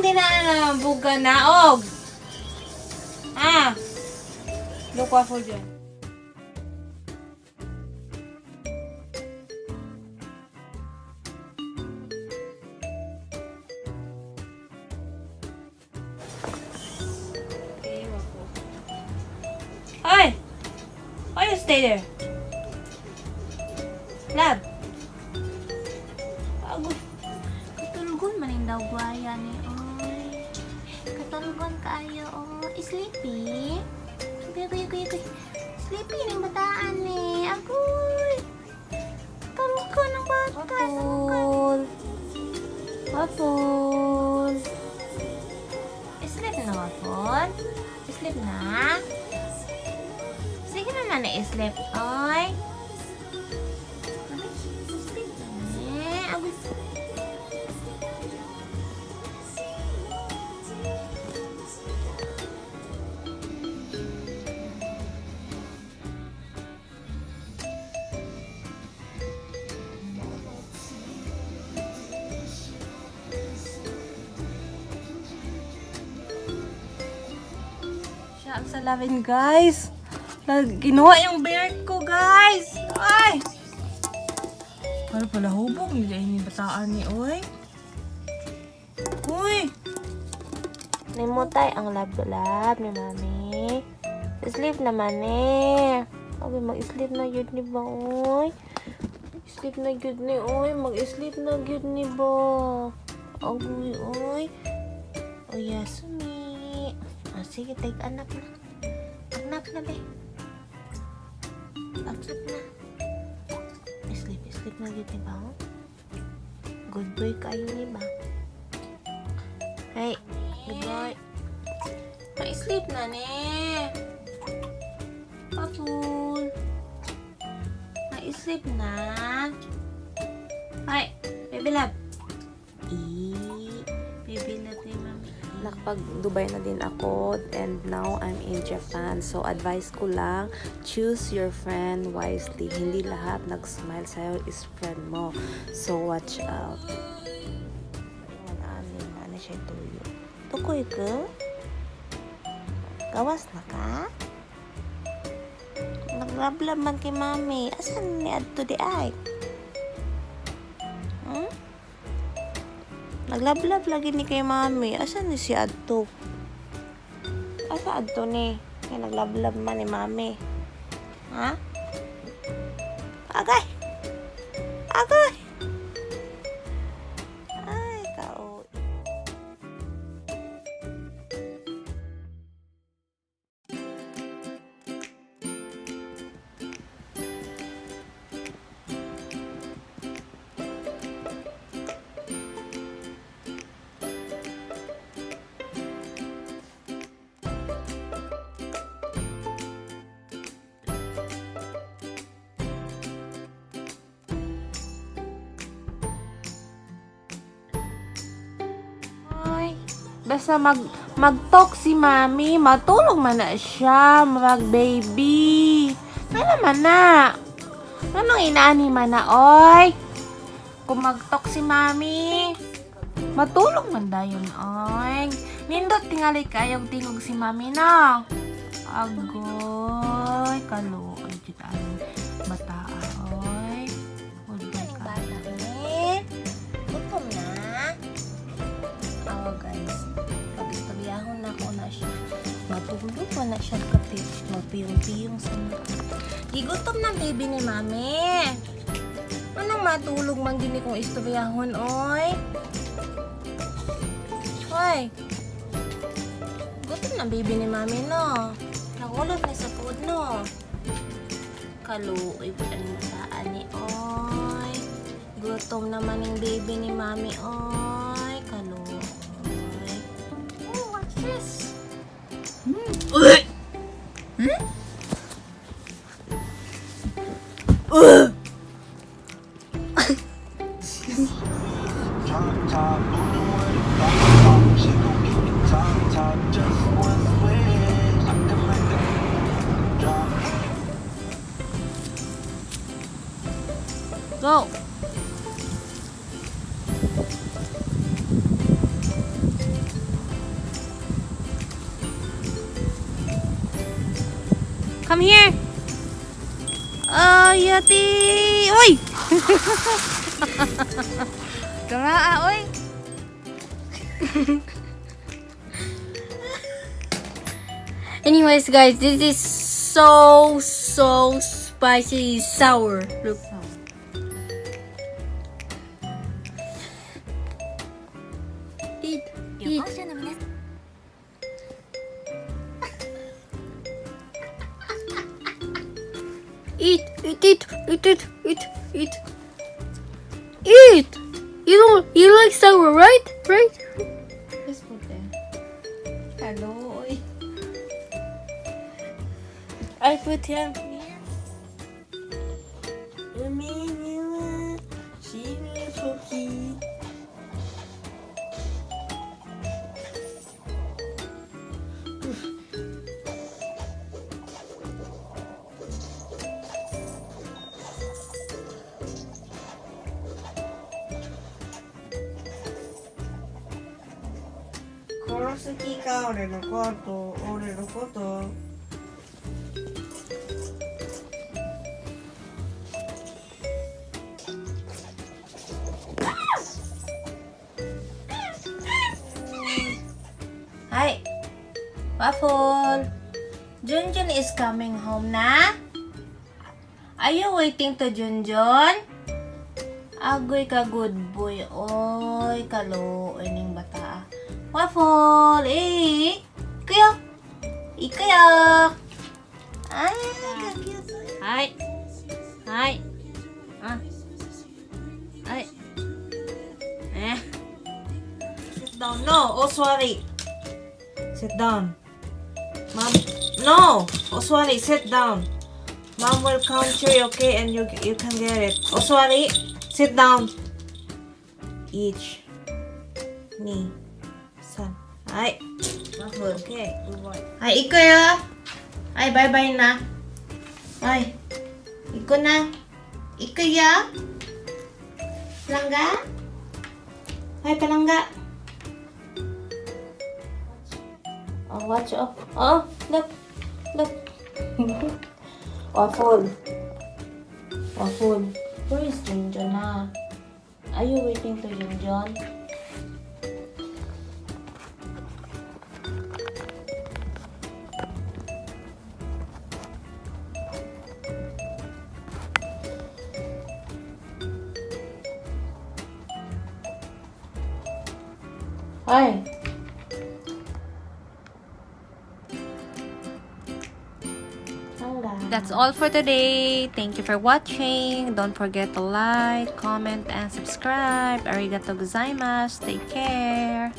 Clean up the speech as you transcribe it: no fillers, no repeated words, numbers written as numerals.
Anong dinaan buga naog? Ah! Look, waffle dyan. Okay, waffle. Ay! Why you stay there? Lab! Agoy. Katulgon man yung daw guaya ni oy. Katulgon kaayo oh. Sleepy. Agoy, agoy, agoy, agoy. Sleepy ning bataan ni. Agoy. Tulgon ang bata. Waffle. Waffle. Sleep na, Waffle? Sleep na? Sige na na sleep, oy. Ay, sleep na ni. Agoy. Siya ang salamin, guys. Ginawa yung beard ko, guys. Ay! Para pala hubog nila ini bataan ni oy. Uy! Nimutay ang lab-lab ni Mami. Sleep naman eh. Abi, mag-sleep na yun ni ba, oy? Sleep na gyud ni, oy. Mag-sleep na gyud ni ba? Agoy, oy. O, yasumi. Ah, sige, take a nap na. A nap na, be. A nap na. Sleep, sleep na gyud ni ba, oh? Good boy kayo ni ba? Hey, good boy. Ma-sleep na ni. Papul. Ma-sleep na. Hi, baby love. E, baby love ni Mami. Nakapag-Dubai na din ako and now I'm in Japan. So, advice ko lang, choose your friend wisely. Hindi lahat nag-smile sa'yo is friend mo. So, watch out. Amin, ano siya tuyo. Tukoy ka? Gawas na ka? Naglablab man kay Mami. Asan ni adto di ay? Hmm? Naglablab lagi ni kay Mami. Asan ni si adto? Asa adto ni? Kay naglablab man ni Mami. Ha? Agay! Agay! Ay, kao. Ay, basta mag-talk si Mami, matulog man na siya, mag-baby. Ano naman na? Anong inaani man na, oy? Kung mag-talk si Mami, matulog man dayon, oy. Nindot tingali kayong tingog si Mami na. Agoy, kaluoy, jud ang bata, oy. Good boy ka. Bata ni. Gutom na. Oh guys, pag istoryahon na ako na siya, matulog pa na siya kape, magpiyong-piyong sa mga. Gigutom na baby ni Mami. Anong matulog man gini kong istoryahon, oy? Hoy. Gutom na baby ni Mami, no? Nagulog na sa food, no? Kaluoy po ang bataan ni oy. Gutom naman yung baby ni Mami, oy. Kaluoy. Oh, what's this? Hmm? Drop top, only one top. She gon' give me top top, just one switch. I can make the drop. Go! Come here. Ay, ati. Uy! Tara, ah, uy. Anyways, guys, this is so so spicy sour. Look. Eat. Eat. Eat, eat, eat, eat, eat, eat, eat. Eat! You don't, you like sour, right? Right? Just put there. Hello, oy. I put him. 海には死ぬ時殺す気か俺のこと俺のこと。 Hi. Waffle. Junjun is coming home na? Are you waiting to Junjun? Agoy ka, good boy. Oy, kalo. Ining bata. Waffle! Eh! Kuya! Ikuya! Ay, ka-cute. Hi. Hi. Ah. Ay. Eh. Sit down. No. Oh, sorry. Sit down. Mom. No. Oh, sorry. Sit down. Mom will count you, okay? And you can get it. Oh, sorry. Sit down. Each. Ni. San. Ay. Okay. Good boy. Ay, ikuya! Ay, bye-bye na. Ay, iko na. Ikuya? Palangga? Ay, palangga. Oh, watch. Oh, look. Look. Waffle. Waffle. Where is Junjun na? Are you waiting to Junjun? Ay. Palangga. That's all for today. Thank you for watching. Don't forget to like, comment, and subscribe. ありがとうございます. Take care.